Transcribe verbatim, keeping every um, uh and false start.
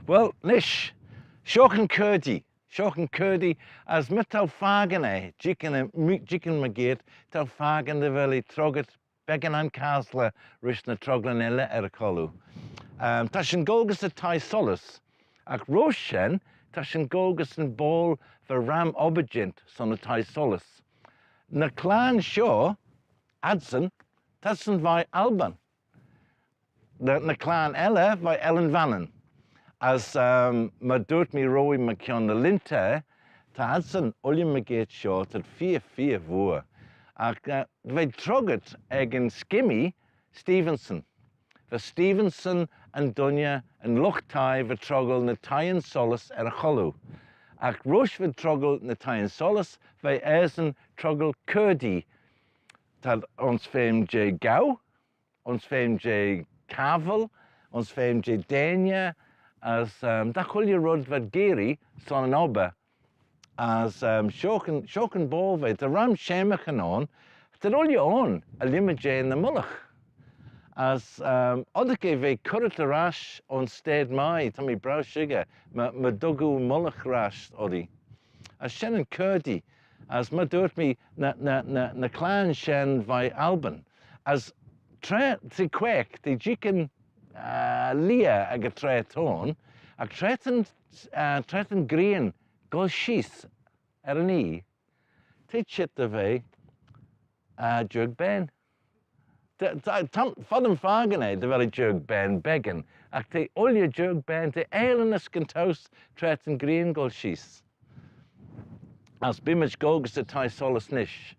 Well, nish, shoh yn kiardee, shoh yn kiardee, as my t'ou fakin eh, jeeaghyn, jeeaghyn mygeayrt, t'ou fakin dy vel eh troggit beggan anchasley rish ny troggalyn elley er y cholloo. Um, ta shin goll gys y thie sollys, agh roish shen, ta shin goll gys yn boayl va ram obbyr jeant son y thie sollys. Ny claghyn shoh, adsyn, t'adsyn veih Albin. Ny, ny claghyn elley, veih Ellan Vannin. As, um, myr dooyrt mee roie mychione ny lintey, ta adsyn ooilley mygeayrt shoh, t'ad feer, feer vooar. Agh, uh, v'eh troggit ec yn skimmee Stevenson. Va Stevenson yn dooinney, yn lught-thie va troggal ny thieyn sollys er y cholloo. Agh roish v'ad troggal ny thieyn sollys, v'eh adsyn troggal kiardee. T'ad ayns feme jeh gaue, ayns feme jeh cabbyl, ayns feme jeh deiney, as, um, dy chooilley red v'ad geearree son yn obbyr. As, um, shoh yn, shoh yn boayl v'eh, ta ram shamyr ayn, t'ad ooilley ayn, er-lhimmey jeh ny mullagh. As, um, oddagh eh ve currit er ash ayns stayd mie, ta mee braew shickyr, my, my dug oo mullagh er ash oddee. As shen yn kiardee, as myr dooyrt mee ny, ny, ny, ny claghyn shen veih Albin. As tra, t'eh quaagh, t'eh jeeaghyn, uh, lheeah ec y traa t'ayn, agh tra ta'n, uh, tra ta'n ghrian goll sheese er yn oie, t'eh çheet dy ve, uh, jiarg bane. Ta, ta, ta, foddym fakin eh dy vel eh jiarg bane beggan, agh t'eh ooilley jiarg bane, t'eh aalin as gyn towse tra ta'n ghrian goll sheese. As bee mayd goll gys y thie sollys nish.